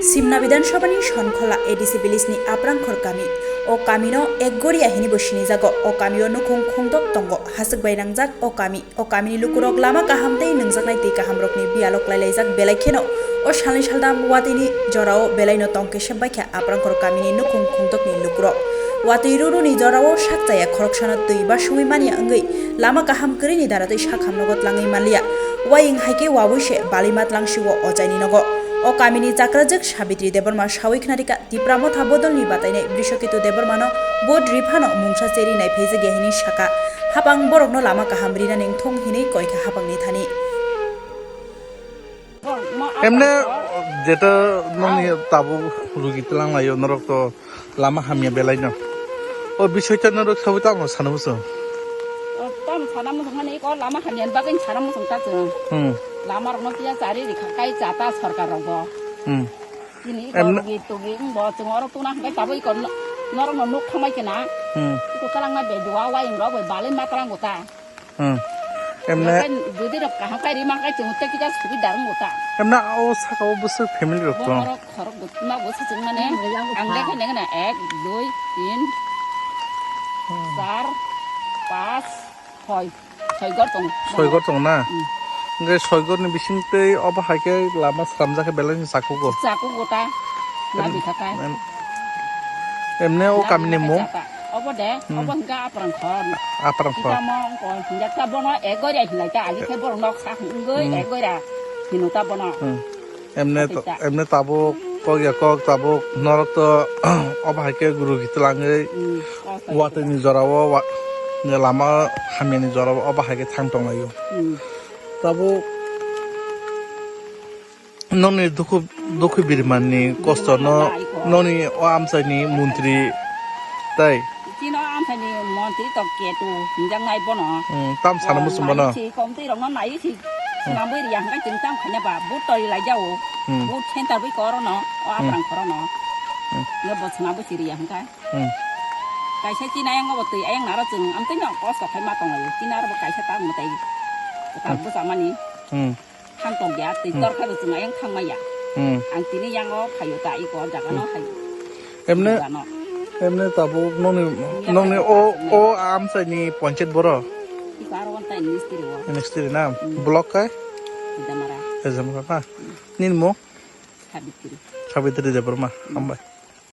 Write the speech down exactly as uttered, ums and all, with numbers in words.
Simna Bidhan Sabhani Sonkhola A D C village ni Aprangkhor kami. O kami no Ekgoria hinwi bo sinijago. O kami o nukhung khungdok tongo. Haswk bai nangjak o kami. O kami ni lukurok lama kaham tei nungjaknai twi kaham rok ni biyalo klailaijak belai kheno o salni saldam watwi ni jora o belai no tong kesep baikha Aprangkhor kami ni nukhung khungdok ni lukurok. Watwi ruru ni jora o sak chaya khoroksa no twi basugwi manya wngwi lama kaham kwrwi ni dara twi sakham nogo tlangwi manliya. Waying hai khe wabwi se balima tlangsi o o jai ni nogo. O kami ni chakrajwk Sabitri Debbarma sawi khna rikha, Tipra Motha bodolni batainai Brishoketu Debbarmano vote ri phano mungsa cheri naiphaijakya hinwi sakha. Hapang borokno lama kaham rinani wngthong hinwi koikha hapangni thani. Emne jeta nokni tabuk rugi tlang laio norok to lama hamya belai no. O bisoi ta norok sawi tamo sana muchung. Tam sana muchung mani ko lama hamya bagwi sana muchung ta chwng. Hmm. Lama rokno kiya chari rikha kai chata sorkar rokbo. Hmm. Chini iko Emne- rugi tugi wngbo chwng oro tuna hwnkhe tabuk iko no-, norokno nuk thangbai khe na. Hmm. Iko kwlangma be duwa waying rok bai balwi ma kwlangbo ta. Hmm. Emne- Emne- Jodi rok kaham kai rima kai chwng tei kisa sugi dar wngbo ta. Emne o saka o bwswk family rok Bo tong? Norok khorok bo tuna bo sa chwng mane. Hmm. Ang lekha neng na ek, dui, tin, Hmm. char, pas, soi. Soigor tong. Soigor tong na? Hmm. Hingke soigor ni bising tei obo hai khe lama sramjak khe belai ni chakugo. Chakugo ta. Em-, Labi khakai. em-, emne o Labi kami ni khakai mung? Chata. Obo de, Hmm. Obo hingke Aprangkhor. Aprangkhor. Kita mo ongko hingke ta bono Ekgoria hinlai ta ali khe borok nok sak wngwi Hmm. Ekgoria hino ta bono. Hmm. Emne to, Achacha. Emne tabuk kok ya kok tabuk norok to obo hai khe guru gitwlangwi Hmm, watwi ni jora o wa-, lama hamya ni jora o obo hai khe thang tong laio. Hmm. Tabuk nokni dukhu, dukhu birman ni kosto no, nokni o amchai ni montri tai. Chini o amchaini montri to ketu hinjaknai bono. Hmm, tam sana muchung bono. Nai si, komtwi rokno nai si, Hmm. Swnamwi riya hwnkhe chwng tam khaina ba, vote tori lai jao. Hmm. Vote center bai koro no, o Hmm. Aprangkhoro no. Hmm. Yo bo swnamwi si riya hwnkhe. Hmm. Kaisa chini ayang bo twi ayang naro chwng amtwi no kosto khai ma tong laio. Chini aro bo kaisa ta mwtai. Ta Hmm. bwsa mani. Hmm. Thang tong ya, twi Hmm. tor khai bo chwng ayang thang maya. Hmm. Ang tini yango phaio ta iko jaga no Hmm. hai. Emne, Jaga no. Emne tabuk nokni, Yang nokni hai o, ta o amchai ni ponchayat boro? Iko aro one time ministry o. Ministry na? Hmm. Block kai? Damara. Ejamara na? Hmm. Nini mung? Sabitri. Sabitri Debbarma. Hmm. Hambai.